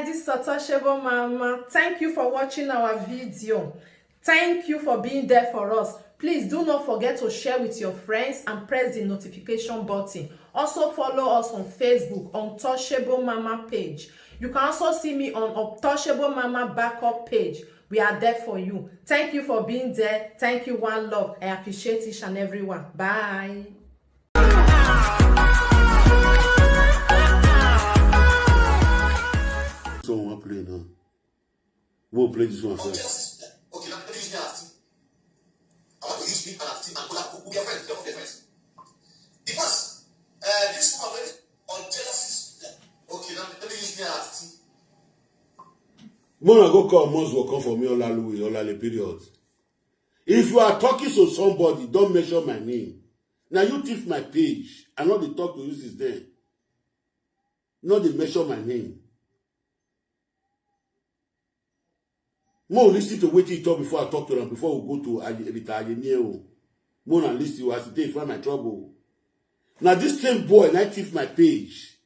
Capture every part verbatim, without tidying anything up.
This is Untouchable Mama. Thank you for watching our video. Thank you for being there for us. Please do not forget to share with your friends and press the notification button. Also follow us on Facebook, Untouchable Mama page. You can also see me on Untouchable Mama backup page. We are there for you. Thank you for being there. Thank you, one love. I appreciate each and every one. Bye. So I wan play now. We'll play this one first. Okay, now let me use me as team. I want to use me as team and Kola. We are friends. We are friends. Because uh, this woman went on jealousy. Okay, now let me use me as team. Mona go call Mons will come for me, Olaluwe, Olale, period. If you are talking to somebody, don't mention my name. Now you thief my page. I know they talk to you since then. No dey mention my name. Mo listen to wetin he talk before I talk to am, before we go to Aye- Rita Ayemie o. Mo na listen as e dey find my trouble. Na this same boy na thief my page.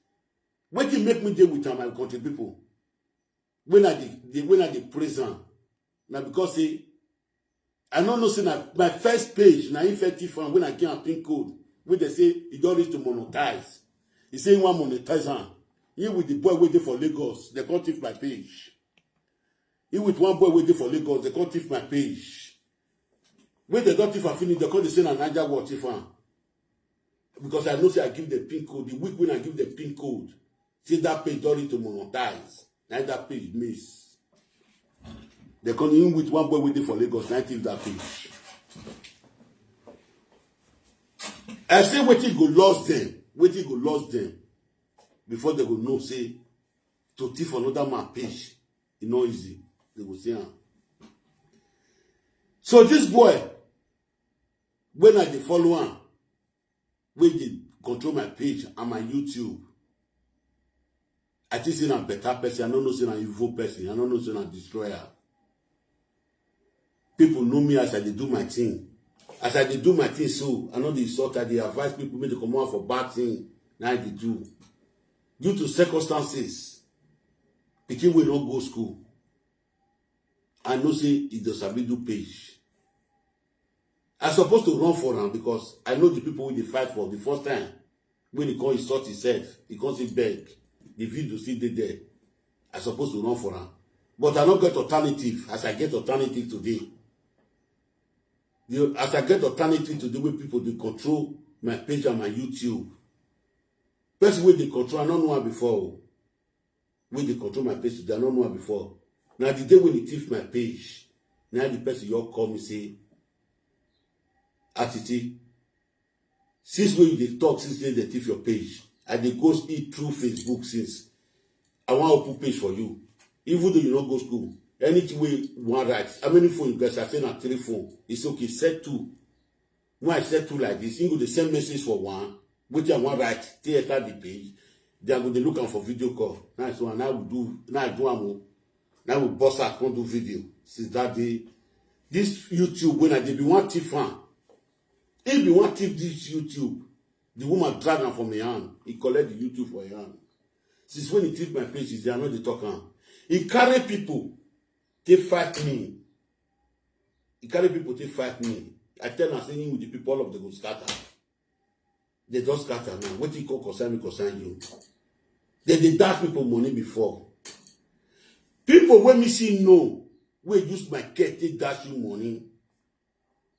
Wetin make me dey with am, my country people? When I dey dey- when I dey praise am, na because say I no know say na my first page na him first thief am when I give am pin code wey dem say e don reach to monetize. He say he wan monetize am. He with the boy wey dey for Lagos, dem come thief my page. He with one boy wey dey for Lagos, dem come thief my page. When dem don thief am finish, dem come dey say na Naija world thief am. Because I know say I give the pin code, the week when I give the pin code, say that page don reach to monetize. Na that page miss. Dem come in with one boy wey dey for Lagos, na thief that page. I say wetin go lost them, wetin go lost them before they go know say to thief another man page, e no easy. They go see am. So this boy, when I dey follow am, wey dey control my page and my YouTube, I think say na better person. I no know say na evil person. I no know say na destroyer. People know me as I dey do my thing. As I dey do my thing, so I no dey insult. I dey advise people make they comot for bad thing. Na I dey do. Due to circumstances, pikin wey no go school, I know say e dey sabi do page. I suppose to run for am because I know the people wey dey fight for the first time. When he come insult himself, he come still beg. The video still dey there. I suppose to run for am. But I no get alternative as I get alternative today. The, as I get alternative today wey people dey control my page and my YouTube. Person wey dey control, I no know am before o. Wey dey control my page today, I no know am before. Na the day when he thief my page, na the person you all call me say, Atiti, since when you dey talk, since when they thief your page, I dey go eat through Facebook since. I wan open page for you. Even though you no go school, anything wey you wan write, how many phone you get? I say na three phone. It's okay, set two. When I set two like this, you go dey send message for one, wetin I wan write, take enter the page, then I go dey look am for video call. Now so now we do, now I do am o. Now we boss out, come do video. Since that day, this YouTube, when I dey be one thief am. If be one thief this YouTube, the woman drag am from my hand. He collect the YouTube for my hand. Since when he thief my page, I no dey talk am. He carry people, they fight me. He carry people, they fight me. I tell am say him with the people, all of them go scatter. They don scatter now. Wetin come concern me concern you. They dey dash people money before. People wey me see know, wey use my care take dash you money,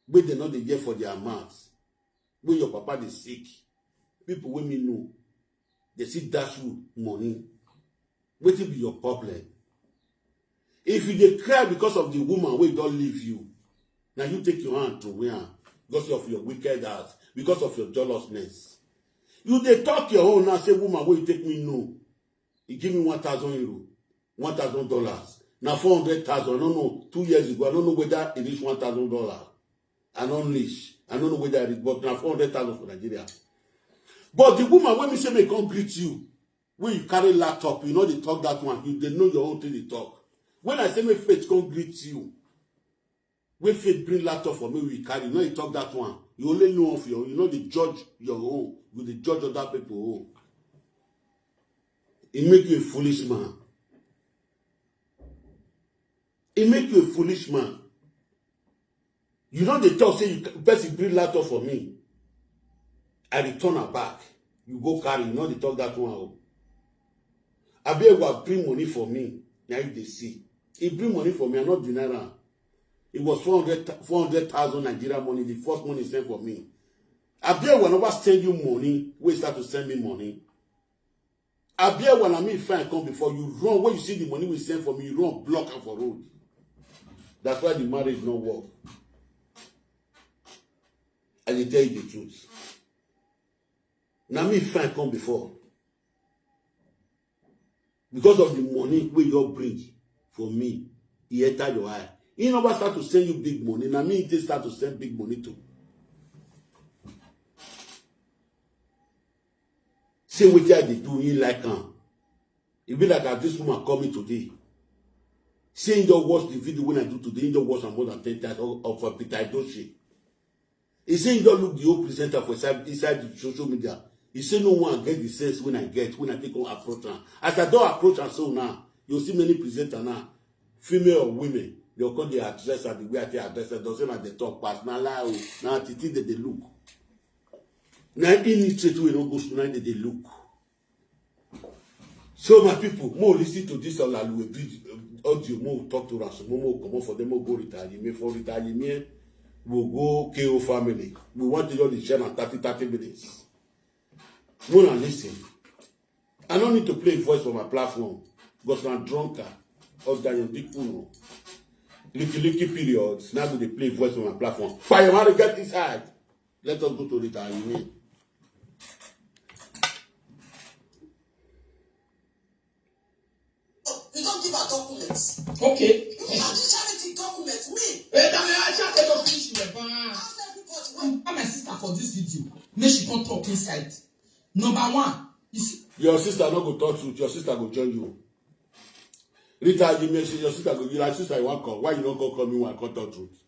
wey dem no dey hear for their mouth, wey your papa dey sick, people wey me know, they still dash you money. Wetin be your problem? If you dey cry because of the woman wey don leave you, na you take your hand to wear am because of your wicked heart, because of your jealousness. You dey talk your own now, say woman wey you take me know, he give me one thousand euro, one thousand dollars. Na four hundred thousand, I don't know, two years ago, I don't know whether e reach one thousand dollars. I don't reach, I don't know whether e reach, but na four hundred thousand for Nigeria. But the woman wey me say make come greet you, when you carry laptop, you no dey talk that one. You dey know your own thing dey talk. When I say make Faith come greet you, when Faith bring laptop for me, we carry. You no dey talk that one. You only know of your own. You no dey judge your own. You dey judge other people own. E make you a foolish man. It make you a foolish man. You no dey talk say you person bring laptop for me. I return am back. You go carry, you no dey talk that one o. Abi Ewa bring money for me. Now you dey see. He bring money for me. I no deny am. It was four hundred, four hundred thousand Nigeria money, the first money he sent for me. Abi Ewa never send you money. Wey start to send me money. Abi Ewa na me fine come before you run. When you see the money wey send for me, you run block am for road. That's why the marriage no work. I dey tell you the truth. Na me fine come before. Because of the money wey you bring for me, e enter your eye. He never start to send you big money. Na me he take start to send big money to. Say wetin I dey do, he like am. E be like as this woman call me today. Say he don watch the video wey I do today, he don watch am more than ten times of, of uh, Peter Edochie. He say he don look the whole presenter for inside, inside the social media. He say no one get the sense wey I get wey I take come approach am. As I don approach am so now, you see many presenter now, female or women, they come dey address am the way I take address am. Dem say na dey talk pass, na lie o, na titi dem dey look. Na illiterate wey no go school, na dem dey look. So my people, mo listen to this Olaluwe video, audio, mo talk to am, mo mo comot for there, mo go Rita Ayimi, for Rita Ayimi, we go K O family. We want to just dey share na thirty, thirty minutes. Mo na listen. I no need to play voice for my platform. Because na drunker or Dayo Dikuno. Licky licky period. Now go dey play voice for my platform. Payamari, get inside. Let us go to Rita Ayimi. You don't give her documents. Okay. You have the charity documents. Me. Hey, Dami, I can't tell you finish in the bar. Ask everybody when. I'm my sister for this video. Make she come talk inside. Number one, you see. Your sister no go talk truth. Your sister go join you. Rita, you may say your sister go. You like sister, you want call. Why you don't call, call me when I come talk truth?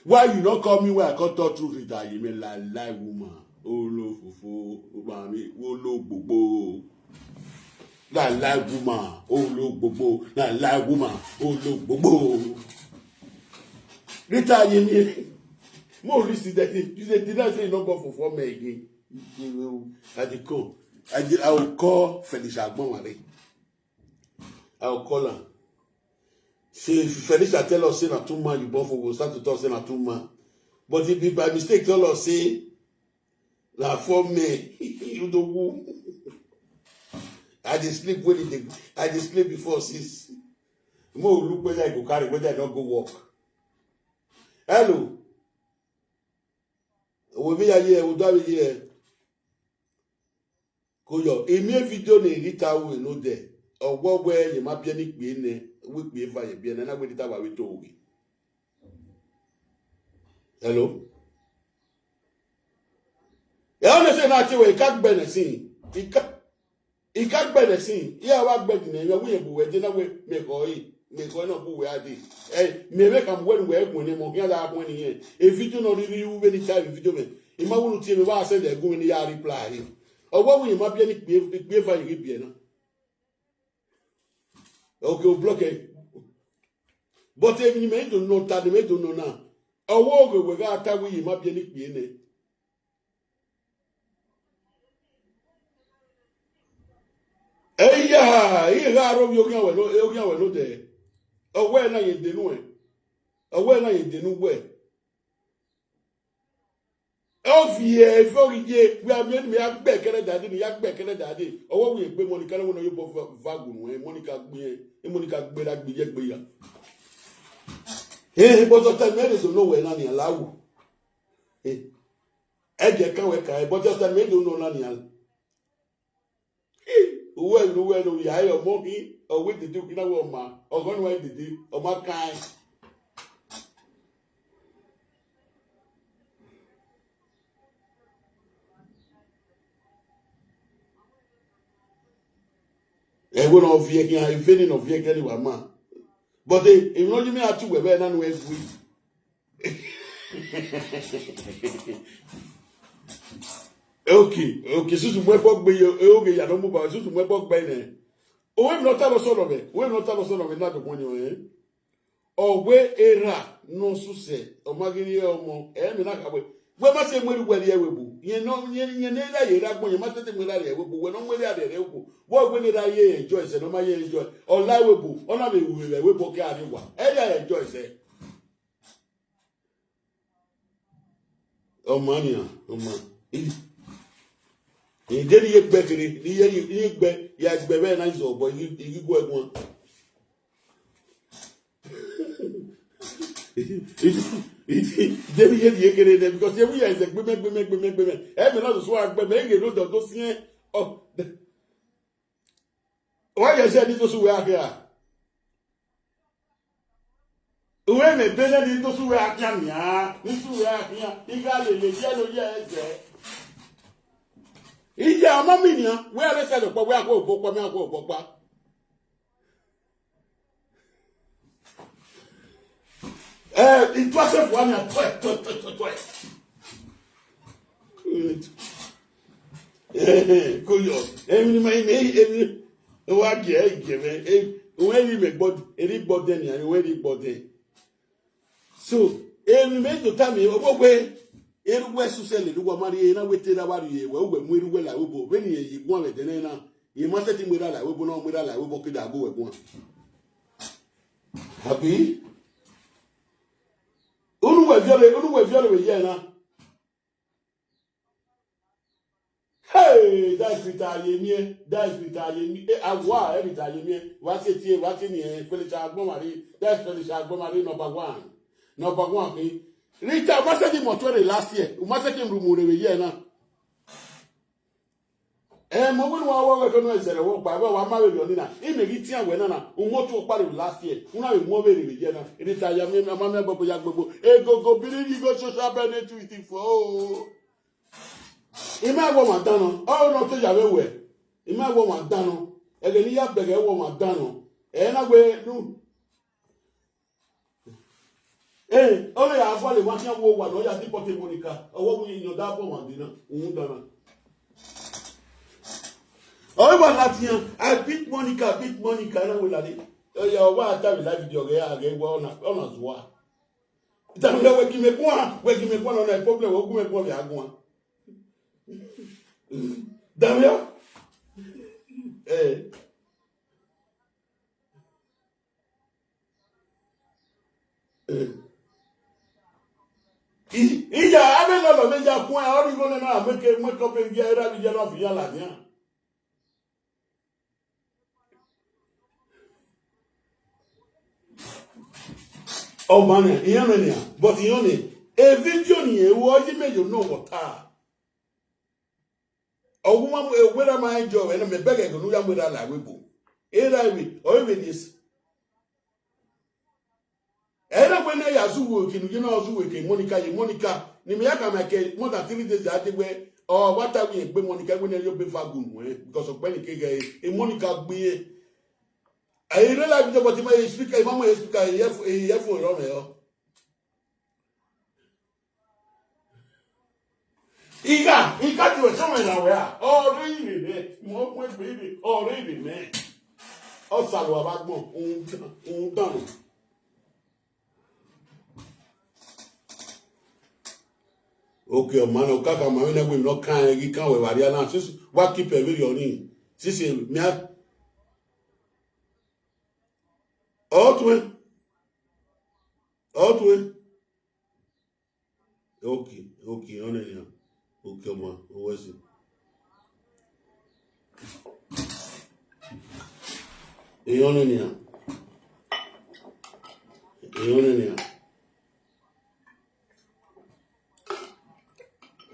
Why you no call me when I come talk truth, Rita Ayimi? Lie lie woman, olofofo, mami, ologbogbo. Lie lie woman, ologbogbo. Lie lie woman, ologbogbo. Rita Ayimi, mo listen that thing. You dey deny say you no go for four men again. I dey call. I dey, I will call Felicia Agbonwale. I will call am. Say if Felicia tell us say na two man you born for, we go start to talk say na two man. But if be by mistake tell us say na four men, you do who? I dey sleep when e dey, I dey sleep before six. Mo look whether I go carry, whether I no go work. Hello. Owe mi ya ye, odo mi ye. Koyo, emi video na Rita we no de. Owo we ye ma bi ni pe ne, we pe fa ye bi ne na we Rita wa we to we. Hello? E o ne se na ti we ka gbe ne sin. Ika, ika gbe ne sin. Iya wa gbe ne, yo we bu we de na we me ko yi. Me ko na bu we adi. Eh, me me kam we we ko ne mo ya da ko ni ye. E video no ri ri u be ni ta video me. Ima wulu ti me ba se de gu ni ya reply. Owo wi ma bi ni pe pe fa yi bi na. Okay, o block e. But e ni me do no ta ni me do no na. Owo oge we ga ta wi ma bi ni pe ne. Eya, ihe aro mi ogi awe no, ogi awe no de. Owe na ye denu e. Owe na ye denu we. Ovi e, fo ye, we a mi ni me agbe kere dade ni, agbe kere dade. Owo we gbe Monica na wo no yo bo vagu nu e, Monica gbe e, Monica gbe la gbe ye gbe ya. Eh, but that time me so no we na ni alawo. Eh. Ege ka we ka, but that time me do no na ni al. Uwe lu we lu ya yo mo hi, o we didi ki na wo ma, o go no we didi, o ma kai. E wo no vie ki a, e fe ni no vie ki ni wa ma. But e, e no ji me atu we be na no e gui. Okay, okay, susu mwe pok be yo, okay, ya no mu ba, susu mwe pok be ne. O we no ta lo so no be, we no ta lo so no be na do mo ni o e. Owe era no suse, omagiri omo, emi na kawe. We ma se mweri weri ewe bu. Ye no, ye, ye ne ra ye ra gbo, ye ma se te mweri ewe bu. We no mweri are ewe bu. Wo we ne ra ye enjoy se, no ma ye enjoy. Ola ewe bu, ona me wu ewe bu ke ari wa. E ya enjoy se. Omania, oma. Ide ni ye gbe kiri, ni ye, ni ye gbe, ya gbe be na izo, but you, you go egwon. Ide ni ye, ye kere de, because every year is a gbeme, gbeme, gbeme, gbeme. E me na so agbe me, ye no do, do si e. Oh, why you say this so we are here? Uwe me bele ni to suwe akia mia, ni suwe akia, iga le le je lo ye eze. Ije ama mi ni, we are se lo po, we are ko bo pa, mi are ko bo pa. Eh, it was a one, twe, twe, twe, twe, twe. Koyo, emi ni ma ime, emi, wa ge, ge me, e, we ri me gbod, e ri gbod ni, we ri gbod. So, emi me to ta mi, obo we, e ru we su se le, lu wa mari, e na we te da wa ri, e we, we mu e ru we la, we bo, we ni e yi gwa we de na, e ma se ti mu e ra la, we bo na, mu e ra la, we bo ke da go we gwa. Happy? Unu we viole, unu we viole we ye na. Hey, that's Peter Ayemie. That's Peter Ayemie. Eh, ah, wow, eh, Peter Ayemie. What's it here? What's in here? Felicia Agbomari. That's Felicia Agbomari, number one. Number one, eh. Rita, Umaseki Motuere last year. Umaseki Rumure year now. Eh, mo win wa wa ko no ezere wo pa wa ma we yo ni na. I me gi ti awe na na. Umo tu pa last year. Una we mo we re year na. Rita Ayemie, ama me gbogbo ya gbogbo. E go go biri ni go social benefit for. Ime agwọ nwa dano, ọ nọ to ya wewe. Ime agwọ nwa dano, ege ni ya bege agwọ nwa dano. E na we nu. Eh, ole ya afọ le wa ti wo wa no ya di pote Monica. Owo mu yin da po wa dina. Un dana. Owo wa lati yan, I beat Monica, beat Monica na we lale. Oya wa ta we live video ge age wa ona, ona zuwa. Damia we ki me kwa, we ki me kwa no na problem, we ki me kwa ya gwa. Damia. Eh. Eh. I, iya, ame no lo me ya kwa, ori go na, me ke, me ko pe ya era bi ya lo fi ya la ya. Oh man, iyan ni, but iyan ni. E video ni e wo ji me yo no water. Ogun ma mu e wera ma enjoy, e na me bege go nu ya mu era la we bo. Era we, o we this. Era we na ya zu wo ki nu ye na zu we ke Monica ye Monica. Ni me ya ka ma ke more than three days ya de we. O wa ta we gbe Monica we na yo be fa gun we. Because of when ke ge e Monica gbe e. I realize the but my speaker, my speaker, earphone, earphone on. Iga, iga ti we so me na we a. Ore ire re, mo mo pe ire, ore ire me. O sa lo abagbon, un, un dan. Okay, man, o kaka ma we na we no kan e gi kan we wa ri ana. Sis, wa keep e video ni. Sis, mi a. Otwe. Otwe. Okay, okay, on it now. Okay, man, o we si. E on it now. E on it now.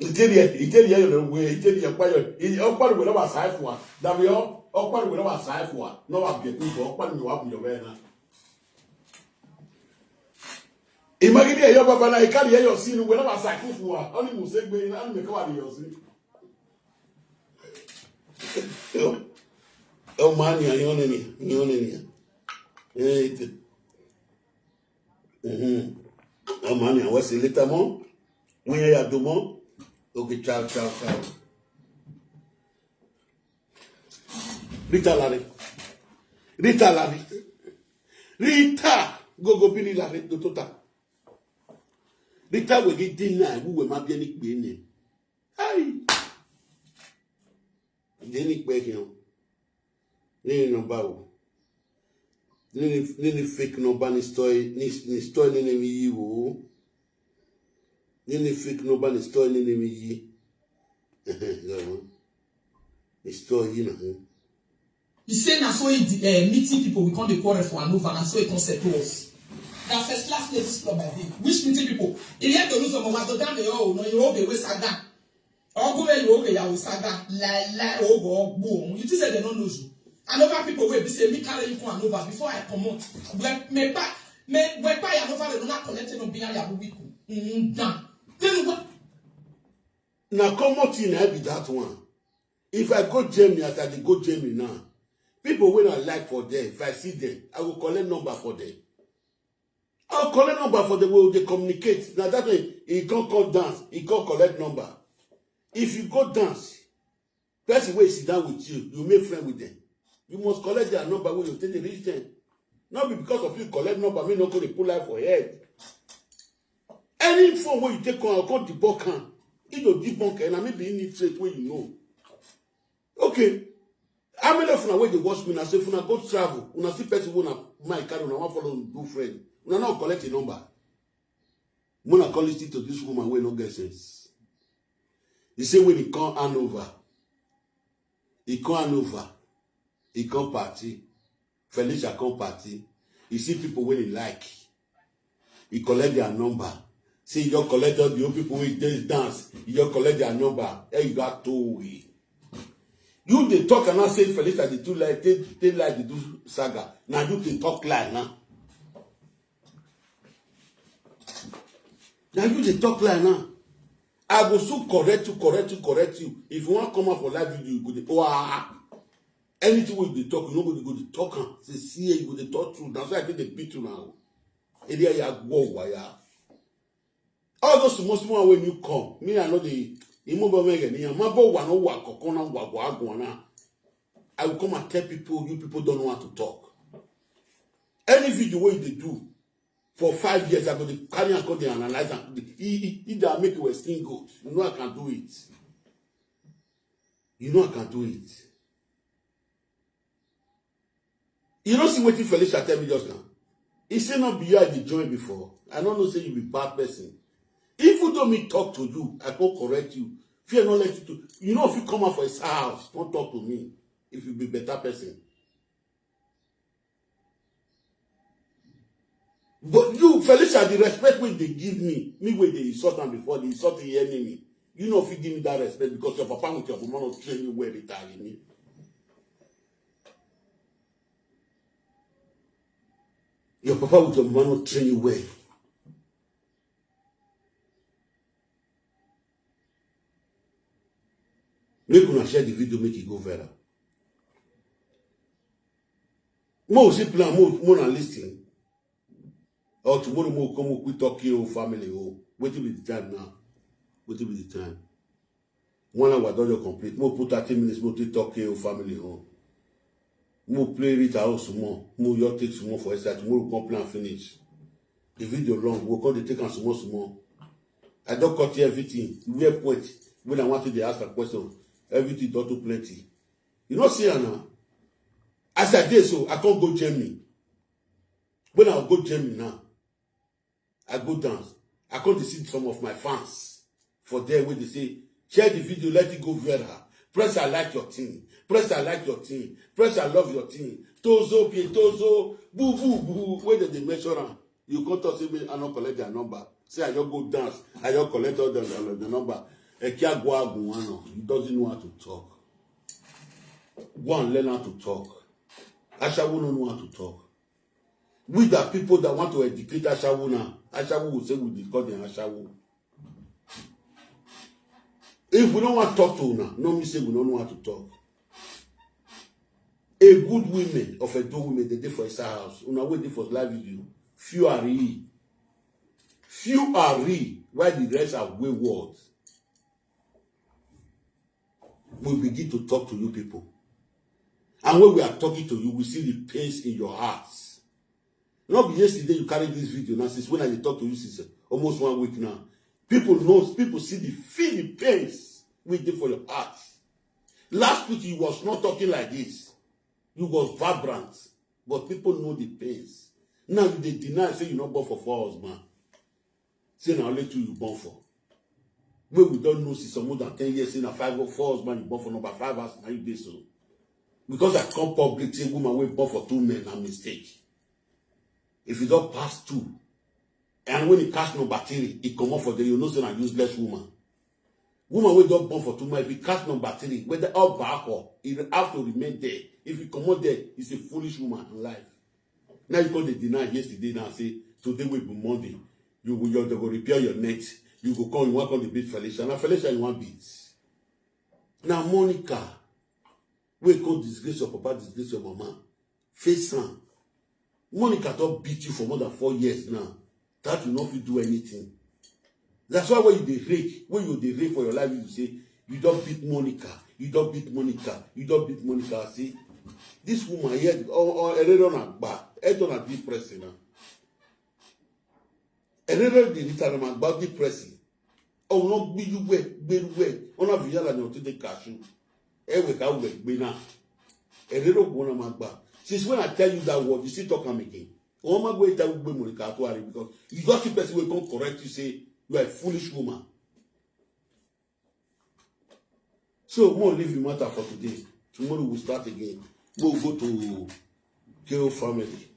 Iteria, iteria yo le we, iteria pa yo. I o pa we lo ba sai fun wa. Dabi o, o pa we lo ba sai fun wa. No wa bi ku, o pa mi wa bu yo we na. Imagine yo baba na ikari yo si nu we lo ba sai fun wa. Oni mu se gbe na mi ka wa yo si. Oh man, ya yo ni, yo ni. Eh, ite. Mhm. Oh man, ya we si later mo. When ya do mo. Okay, ciao, ciao, ciao. Rita Larry. Rita Larry. Rita. Gogo bili la re do tota. Rita we gi dina wu we ma bi ni pe ni. Ai. De ni pe ki o. Ni number o. Ni ni fake number ni story ni ni story ni ni mi yi wo. Ni ni fake number ni story ni ni mi yi. Ni story yi na. He say na so he di- eh, meeting people we come dey quarrel for Hanover, na so he come settle us. Na first class ladies club I dey. Which meeting people? Ilé ẹ̀dọ̀ ló sọ ọmọ wa tó dá mi ọ̀ ọ̀nà yóò bẹ̀ wé sága. Ọgùn rẹ̀ yóò rẹ̀ yàwó sága. Láìláì ó bọ̀ ọ́ gbó òun. You think say dem no know you? Hanover people wey be say me carry you come Hanover before I comot. Wẹ́pá Hanover dem no ma collect no bí yàrá wíkù. Ǹdàn. Nínú wá. Na common thing na be that one. If I go Germany, as I dey go Germany now, people wey I like for there, if I see them, I go collect number for them. I go collect number for them, we dey communicate. Na that way, he come come dance, he come collect number. If you go dance, person wey sit down with you, you make friend with them. You must collect their number wey you take dey reach them. No be because of you collect number, me no go dey put life for head. Any phone wey you take come, I go come debunk am. He go debunk am, na me be illiterate wey you know. Okay. How many of una wey dey watch me na say if una go travel, una see person wey una mind carry, una wan follow do friend, una no collect a number. Una come listen to this woman wey no get sense. He say when he come Hanover, he come Hanover, he come party, Felicia come party. He see people wey he like. He collect their number. Say you just collect all the old people wey dey dance. You just collect their number. Hey, you got two way. You dey talk and now say Felicia dey too like take take like dey do saga. Na you dey talk lie now. Na you dey talk lie now. I go soon correct you, correct you, correct you. If you wan come out for live video, you go dey oh ah. Anything wey you dey talk, you no go dey go dey talk am. Say see here, you go dey talk true. Na so I take dey beat you now. Area ya go waya. All those small small one wey you come, me I no dey. Imo bo me gani ya. Ma bo wa no wa kokona wa wa go na. I will come and tell people, you people don't know how to talk. Any video wey you dey do for five years, I go dey carry am come dey analyze am. He he he dey make you a skin goat. You know I can do it. You know I can do it. You no see wetin Felicia tell me just now? He say no be you I dey join before. I no know say you be bad person. Even though me talk to you, I go correct you. Fear no let you to. You no fit come out for his house, come talk to me if you be better person. But you, Felicia, the respect wey you dey give me, me wey dey insult am before, dey insult the enemy. You no fit give me that respect because your papa with your mama no train you well, dey tell me. Your papa with your mama no train you well. Make una share the video, make e go viral. Mo see plan, mo mo na listen. Or tomorrow mo come up with talk your family. Oh, wetin be the time now? Wetin be the time? One hour don just complete. Mo put thirty minutes, mo take talk your family. Oh, mo play Rita house more. Mo your take some more for inside. Tomorrow come plan finish. The video long. We go dey take am small small. I don cut everything. Where point? When I want to dey ask a question, everything don too plenty. You no see am now. As I dey so, I come go Germany. When I go Germany now, I go dance. I come dey see some of my fans for there wey dey say, share the video, let it go viral. Press I like your thing. Press I like your thing. Press I love your thing. Tozo, pie tozo, boo, boo, boo. Wey dem dey measure am. You come talk say me I no collect their number. Say I just go dance. I just collect all the, the, the number. Ekia Guaguano, he doesn't know how to talk. Go and learn how to talk. Ashawo no know how to talk. We that people that want to educate Ashawo now, Ashawo will say we dey call them Ashawo. If we no wan talk to una, no mean say we no know how to talk. A good women of Edo women, they dey for inside house. Una wey dey for live video. Few are real. Few are real. Why the rest are wayward? We begin to talk to you people. And when we are talking to you, we see the pains in your hearts. No be yesterday you carry this video now, since when I dey talk to you since, uh, almost one week now. People know, people see the, feel the pains wey dey for your heart. Last week you was not talking like this. You was vibrant, but people know the pains. Now you dey deny say you no born for four husband. Say na only two you born for. Wey we don know since some more than ten years, say na five or four husband you born for, number five house na you dey so. Because I come public say woman wey born for two men na mistake. If you don pass two, and when e catch number three, e comot for there, you know say na useless woman. Woman wey don born for two men, if e catch number three, whether up back or e have to remain there. If e comot there, it's a foolish woman in life. Now you come dey deny yesterday now say today wey be Monday, you go, you go repair your net. You go come, you wan come dey beat Felicia. Na Felicia you wan beat. Na Monica wey come disgrace your papa, disgrace your mama. Face am. Monica don beat you for more than four years now. That you no fit do anything. That's why when you dey rake, when you dey rake for your life, you say you don beat Monica, you don beat Monica, you don beat Monica. See, this woman here, oh, oh, Herero na gba, Herero na deep pressing now. Herero dey return am gba deep pressing. Oh, no, be you way, be you way. Ona viyala no to the cashew. Ewe ka we gbe na. Herero go na magba. Since when I tell you that word, you still talk am again. Oh, my way that we Monica Atuari, because you just see person wey come correct you say you are a foolish woman. So, mo leave the matter for today. Tomorrow we start again. We'll go to K O family.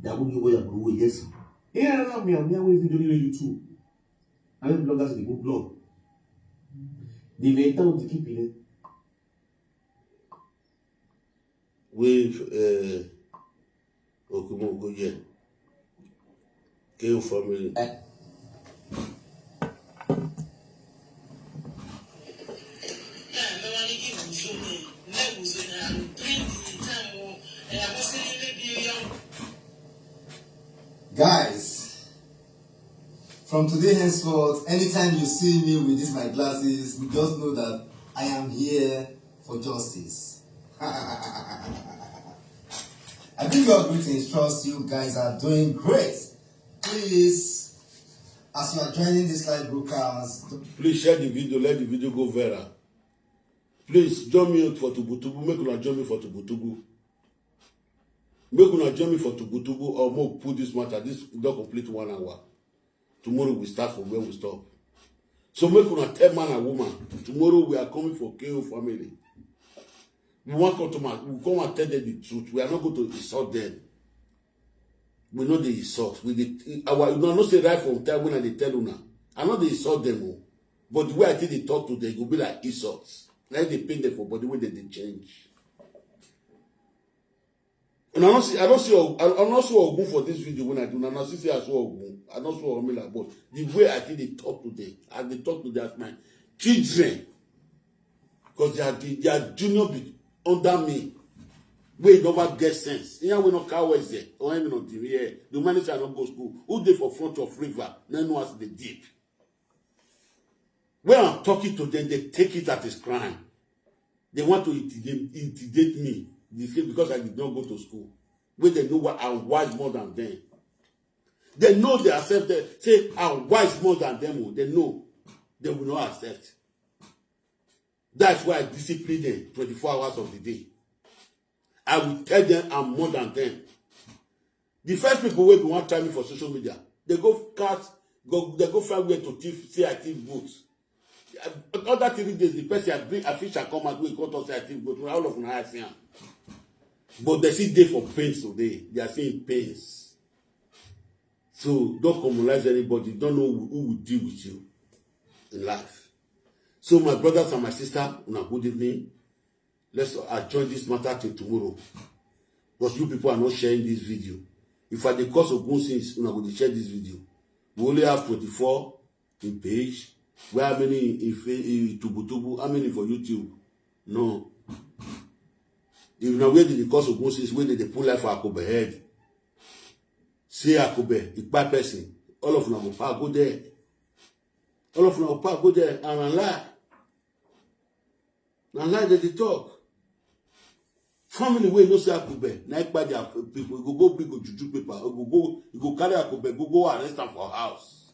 Ya bu yugo ya bu yes. Here na mi mi we video ni YouTube. Ame bloggers dey go blog. The main town to keep in. Wey, eh, Okumu Okoye, K O family. Guys, from today henceforth, anytime you see me with these my glasses, you just know that I am here for justice. I bring your greetings, trust you guys are doing great. Please, as you are joining this live broadcast, please share the video, let the video go viral. Please join me for Tubutubu, make una join me for Tubutubu. Make una join me for Tubutubu or mo put this matter, this don complete one hour. Tomorrow we start from where we stop. So make una tell man and woman, tomorrow we are coming for K O family. We wan come to my, we come and tell them the truth. We are not going to insult them. We no dey insult. We dey, our, una know say right from time when I dey tell una, I no dey insult them o. But the way I take dey talk to them, e go be like insult. Na im dey pain them for body wey dem dey change. And I don't see, I don't see, I, I don't see Ogun for this video when I do. Now, I see say I saw Ogun. I don't see Omila, but the way I think they talk to them, as they talk to them as my children, because they are the, they are junior be under me. We never get sense. Yeah, we no cow is there. Or even on the air. The manager no go school. Who dey for front of river? No know as they deep. When I'm talking to them, they take it as a crime. They want to intimidate, intimidate me. They say because I did not go to school. When they know what I'm wise more than them. They know they accept that. Say I'm wise more than them. Oh, they know. They will not accept. That's why I discipline them twenty-four hours of the day. I will tell them I'm more than them. The first people wey be wan try me for social media, they go cast, go, they go find where to thief, say I thief goat. Other three days, the person I bring, I fish and come out, wey come talk say I thief goat. All of una I see am. But they still dey for pains today. They are seeing pains. So don't compromise anybody. Don't know who, who will deal with you in life. So my brothers and my sister, una good evening. Let's adjourn this matter till tomorrow. Because you people are not sharing this video. If I dey cause Ogun sins, una go dey share this video. We only have twenty-four in page. Where how many in, in, in Tubutubu? How many for YouTube? No. If na where they dey cause Ogun sins, where they dey put life for Akobe head. Say Akobe, e kpai person. All of una go pack go there. All of una go pack go there and lie. Na lie dem dey talk. Family wey know say Akube na e kpai their people, e go go bring Ojuju paper, e go go, e go carry Akube go, go arrest am for house.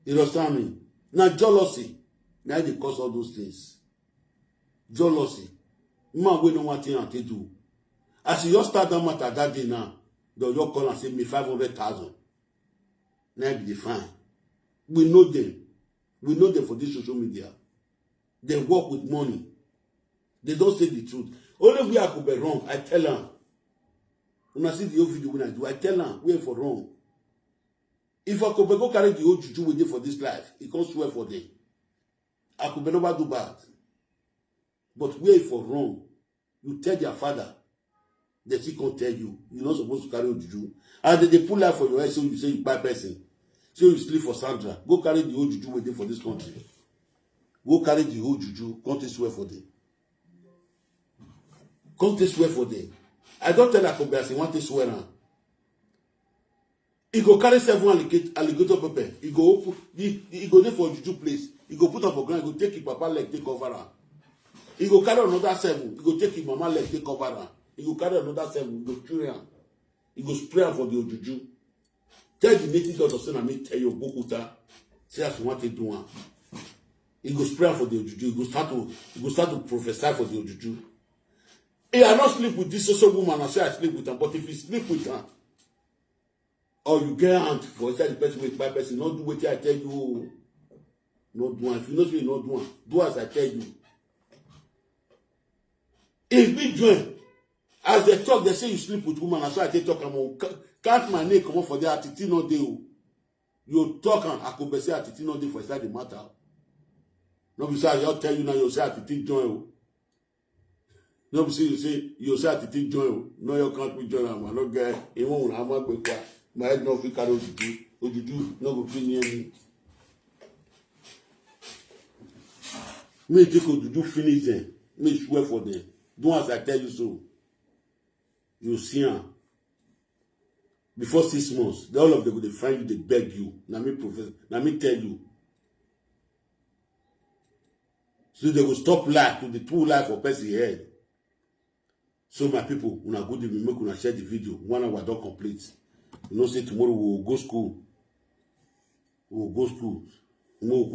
You understand me? Na jealousy na e dey cause all those things. Jealousy. Man wey no wan thing am take do. As you just start that matter that day now, dem just call am say me five hundred thousand. Na e be the fine. We know them. We know them for this social media. They work with money. They don't say the truth. Only where Akube wrong, I tell am. Una see the whole video wey I do, I tell am where for wrong. If Akube go carry the whole juju wey dey for this life, he come swear for them. Akube never do bad. But where for wrong, you tell their father, they still come tell you, you not supposed to carry juju. And they, they pull out for your head, so you say you buy person. So you sleep for Sandra. Go carry the whole juju wey dey for this country. Go carry the whole juju, come take swear for them. Come take swear for them. I don tell Akube as he want to swear am. He go carry seven alligator, alligator pepper. He go open, he, he go dey for juju place. He go put am for ground. He go take him papa leg, take cover am. He go carry another seven. He go take him mama leg, take cover am. He go carry another seven. He go chew am. He go spray am for the ojuju. Tell the native doctor say na me tell you, Obokuta. Say as you want to do am. He go spray am for the ojuju. He go start to, he go start to prophesy for the ojuju. He, I not sleep with this social woman. I say I sleep with her, but if you sleep with her, or you get hand for inside the person wey kpai person, no do wetin I tell you o. No do am. If you know say you no do am, do as I tell you. If me join, as they talk, they say you sleep with woman, na so I take talk am o. Ca-, count my name comot for there, Atiti no dey o. You talk am, Akube say Atiti no dey for inside the matter. No be say I just tell you now, you say Atiti join o. No be say you say, you say Atiti join o. No, you can't be join am. I no get, he won't have my quick. My head no fit carry Ojuju. Ojuju no go fit near me. Me take Ojuju finish them. Me swear for them. Do as I tell you so. You see am. Before six months, the, all of them go dey find you, dey beg you. Na me profess-, na me tell you. So they go stop lie to the true lie for person head. So my people, una good evening, make una share the video. One hour don complete. You know say tomorrow we will go school. We will go school. We will go